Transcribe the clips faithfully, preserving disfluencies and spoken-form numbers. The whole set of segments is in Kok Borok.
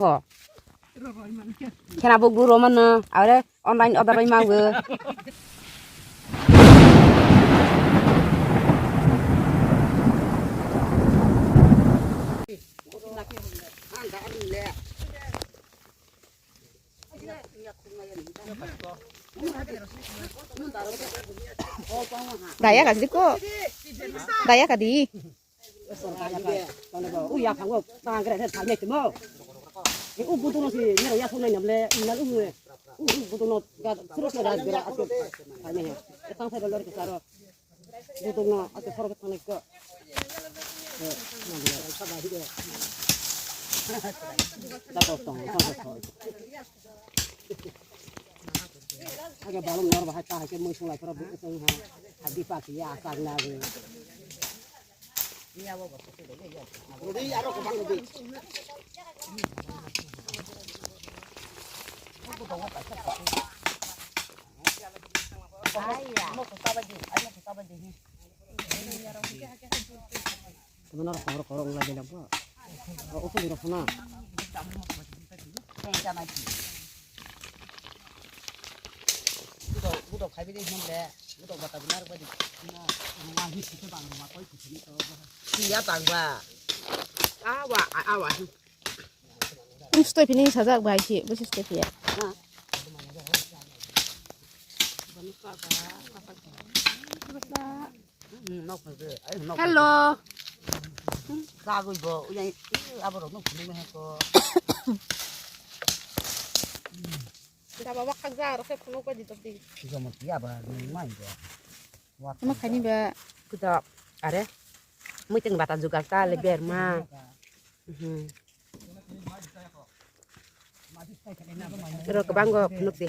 Ko. Khena bo guro mano, are online order bai mago. Daya ka siko. Daya ka di. Uya khango tangre ne thangye timo. U butuno si nero ya sonai namle inal u. U butuno ga suro ke raj gara ato. Thangye. Tang sai lor ke saro. Butuno ato soro ke thangne ko. Dato tong tong tong. Age balung nor bahai ta hai ke mui sulai phara bu tong ha. Hadi pa ki ya sak na bu. Tama naro khoro khoro wngla de nangkho. O usul rok khna. Budo budo khai bini himle. Budo bata binar badi. Siya bangba. Awa awa. Stoi pini sajak bai si, busi stoi pia. Hello. Sagui bo, uyang, aborok nuk phunuk mehe ko. Daba wak khak ja, rok se phunuk ko di tok di. Jomo ki aba, nung mai bo. Wak ma khani ba. Kuda, are. Muiting bata jugal ta le ber ma. Mhm. Ro kwbang go phunuk de.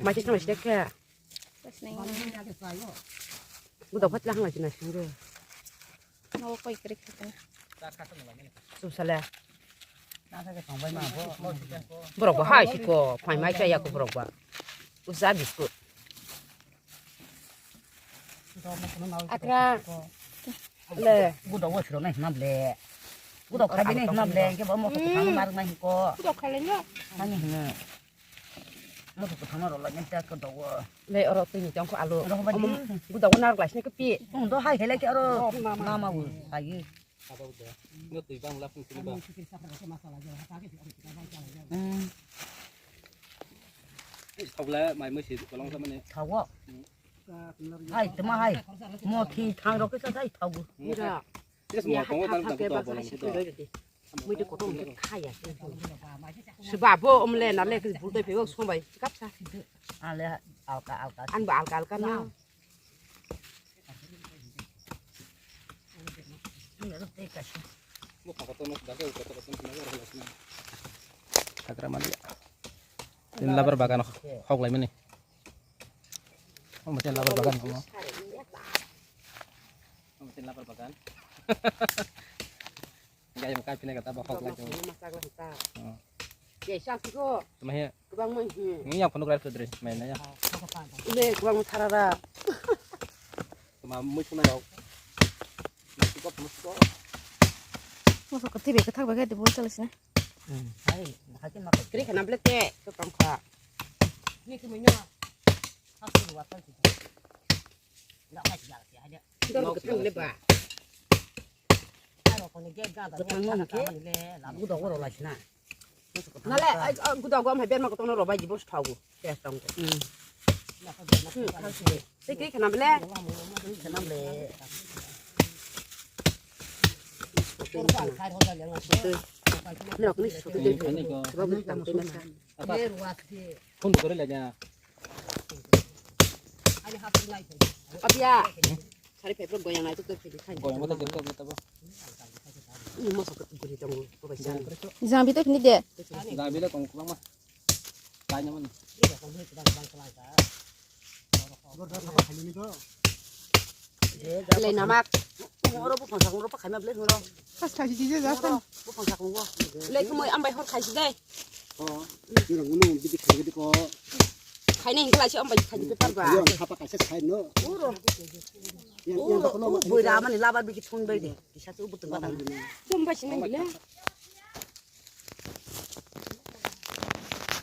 Machis na machis de khe. Gudo phat lang lai na sing de. No koi krik khe. Sum sale. Borok bo hai siko, phai mai cha ya ko borok ba. Usa biskut. Akra. Le. Gudo wo siro nai hna ble. Gudo khai bini hna ble, ke bo mo ko thang mar nai ko. Gudo khai le no. Nani hna. Mo ko thang ro la nai ta ko do wo. Le oro tini jong ko alu. Oro ba di. Gudo wo nar glass ne ko pi. Tong do hai hele ke oro. Mama wo. Hai. Abo de. No twi bang la phung tini ba. Mm. Thaula mai musi kolong sa mane. Thawo. Hai, tama hai. Mo thi thang rok sa sai thawo. Mira. Yes, mo tongo tan ta to bolong to. Mui de kotom ke khaya. Seba bo omle na le ke bulto pe wak sombai. Kap sa. Ale alka alka. An ba alka alka na. Hagra mani. Tin labar bagan hok lai mani. Hok mati labar bagan. Hok mati labar bagan. Gayung kai pina kata ba hok lai. Masak lai ta. Hmm. Ye sa ko. Tuma he. Kubang mai he. Ni yang phunuk rai sudri mai na ya. Ile kubang tharara. Tuma mui suna rok. Musuko musuko. Musuko tibe ke thak ba ke de bol chale sina. Hmm. Hai, hai ke ma ko. Kri khana ble te ko tong kha. Ni ke mai na. Hasu wa ta ki. Dok gotong le ba. Gotong no le. Gudo goro lai sina. Nale, ai, ai, gudo gom hai berma gotong no robai jibo thagu. Test tong. Hmm. Tei kri khana bele. Khana bele. Ni rok ni sote de. Khani ko. Robai tang te na. Phone kore le ja. Apia. Sari paper goyang ai to to phedi khai. Goyang mata jepta mata ba. Ini masa guri tongo. Jang bita phini de. Jang bita kong kong ma. Kai nyaman. Belai namak. Oro buphang sakung ro pakhaima belai hwnwi ro. Khas khaisi sijak jak. Buphang sakung bo. Belai khumui ambai hor khaisi dai. Ko. Nirok uno bidi khaigidi ko. Khaina hingkla si ambai khaisi bepar ba. Yo khapa kaisa khai no. Uro. Yang yang Uro. Ko no. Uro boira mani labar bigi thon bai de. Kisa se ubutung ba. Thon bai sinai bile.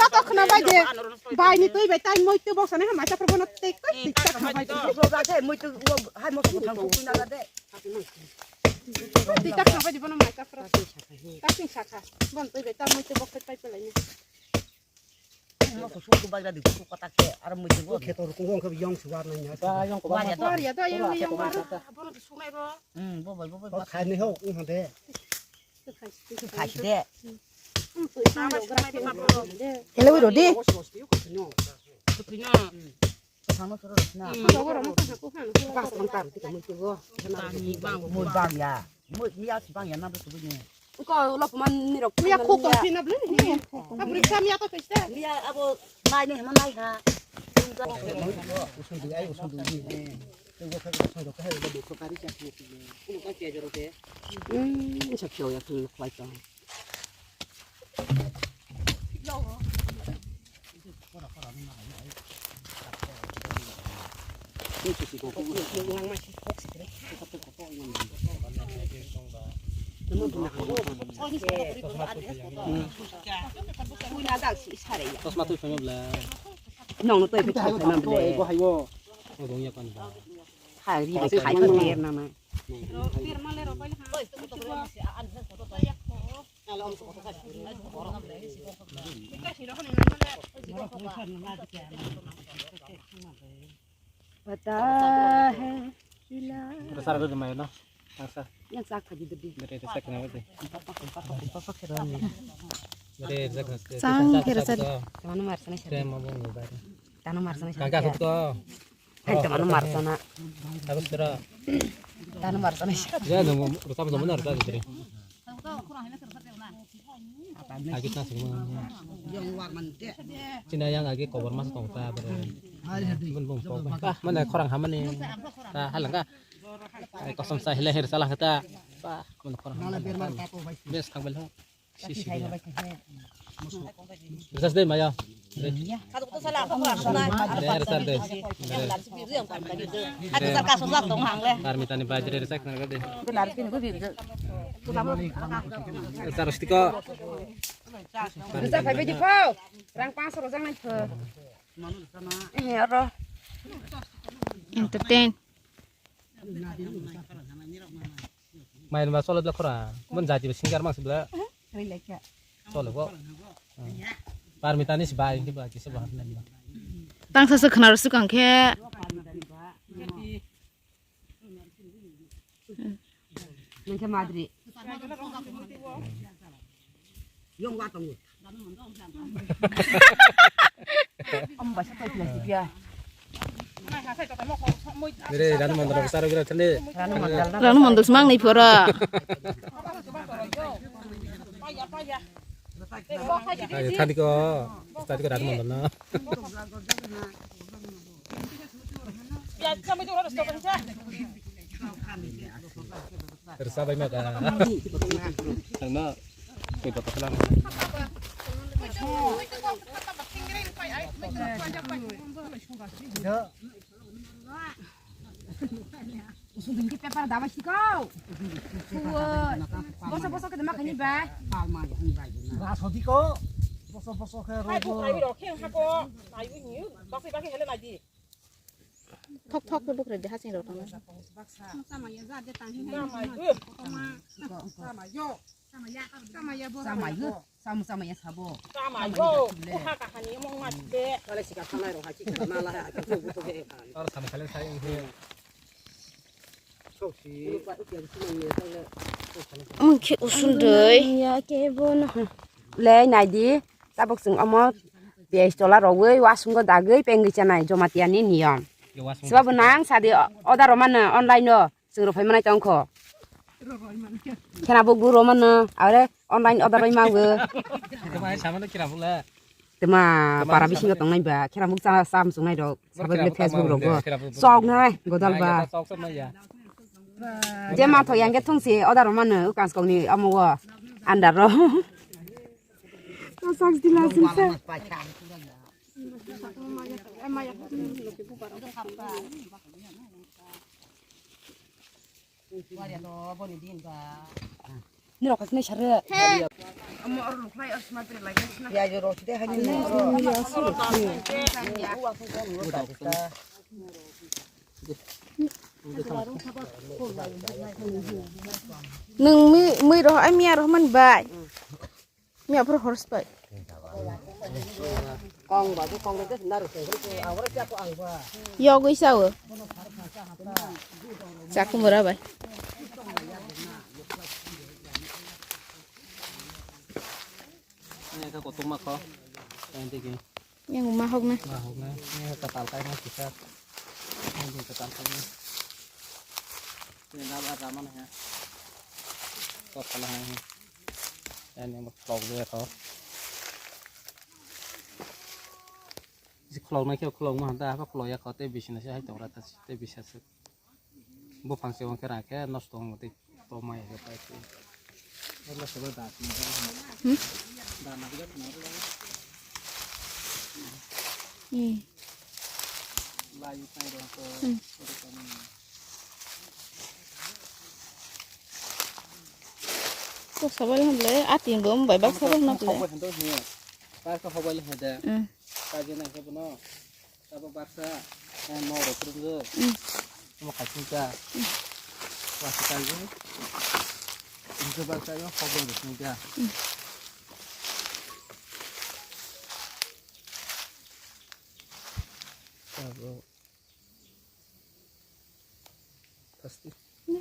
Joto khna bai de. Bai ni twi bai tai moi twi boksa ne ha mai ta phar bono tik tak tik tak khna bai de. Bo ba se moi twi wo hai mo ko thang ko na de. Tik tak khna bai de bono mai ta phar. Tak sing sakha. Bon twi bai ta moi twi boksa pai pelai ni. Mo ko suk bai da di ko ta ke ar moi twi wo. Khetor ko wong ko yong suwar na nya. Ba yong ko ba. War ya da yong yong war. Bono suk nai ro. Hmm, bo bai bo bai. Khai ni ho ung ha de. Khai si de. Hello, Rodi. Thangno soro rosna. Pas tang tam tika mui tugo. Mui bang ya. Mui ya si bang ya na bu tubu ni. Ko lo pman ni rok. Mia ko ko pina bli. Abri sa mia to pesta. Mia abo mai ne ma mai ha. Usun du ai usun du ni. Tugo ka usun du ka he do ko kari cha ki. Ko ka ke joro te. Hmm, sa kyo ya tu kwai ta. Chosma twi phai ma bla. Nong no twi phai ma bla. Obo wngya kani ba. Ha ri bai khai ko der na ma. Pata hai ila. Besar ko jemai no. Asa. Yang sak khaji debbi. Dere dere sak na de. Dere dere sak na de. Sang kira sar. Tano marsana sar. Tano marsana sar. Kangka hutko. Hai tano marsana. Agus tera. Tano marsana sar. Ya no rutam no na rutam dere. Agi ta sing. Cina yang agi kobor mas tong ta bere. Bun bung pok. Bah, mana khorang hamani. Ta halanga. Ai kosong sa hile hir salang ta. Bah, mana khorang hamani. Bes kang bel ho. Si si. Resas de maya. Re resas de. Parmitani bai de resas kang de. Resas tiko. Rang pangsho rojak nai pho. Eh, aro. Entertain. Main ba solo bla khora. Mon jati ba singer mang sibla. Solo bo. Parmitani si bai ki ba ki se ba. Tang sa se khna ro su kang khe. Nang khe madri. Yong wa tongo. Om ba sa tai plastic ya. Mere ranu mandra saro gira thane. Ranu mandra mang ni phora. Ayo thani ko. Tadi ko ranu mandra na. Rwchapbai ma da. Nangno koi bata khlama. Usung dingki paper daba sikau. Boso boso kede ma kani ba. Ba sodi ko. Boso boso khe rogo. Thok thok khe bukre de hasing rok tongma. Samaya ja de tang hin. Samaya. Samaya. Samaya bo. Samaya. Samu samaya sabo. Samaya. Buha kahani mong ma de. Kale sika thanai rok ha ki kana la ha ki bu to ge. Tor sam khale sai. Mungkhe usundui. Ya kebo no. Le naidi, tabuk chwng omo piyaj tola rogwi, wasungo dagwi, pengwi chanai, Jomatiani niyom. Swabo nang sadi order romano, online o, chwng rok phai manai tongkho. Khena buk bu romano, are online order bai mawo. Tama samano kira bula. Tama para bisingo tongnai ba, khera muk cha, cha muchungnai rok, sabak le Facebook rogo. Sok nai, godal ba. Je ma tho yang ge thung si, oda romano, ukas kong ni amo wo, andar ro. Sak dila sin sa. Nirok kasne sare. Amo oro luklai asma pire lai kasna. Ya yo ro side hani ni ro. Nung mi mi ro ai mi aro man bai. Miya phuru horse pai. Kong ba, kong ba, na ro se, ang ora kya ko ang ba. Yogwi sao. Chaku mura bai. Ini ka kotuk ma ko. Yang digi. Yang uma hok na. Ma hok na. Ini ka tal kai ma kita. Ini ka tal kai ma. Ini na ba raman hai. Ko pala hai. Ani mo khulok de to. Khulok na khe khulok ma da, khulok ya ko te bisi na se hai tongra ta te bisa se. Bo phang se wng khe ra khe nosto wng tei to mai khe pai se. Nosto da. Hmm? Da na ga na. Hmm. Hmm. Kok sabai hamle, ating bom bai bak sabai hamle. Hobai hando hiya. Pai ka hobai le hede. Hmm. Pai je nang ke bono. Tabok baksa, eh, no rok rwngwi. Hmm. Omo kaisingcha. Hmm. Baksa kaijak. Hingke baksa yo hobai rok singcha. Hmm. Tabok. Pasti. Hmm.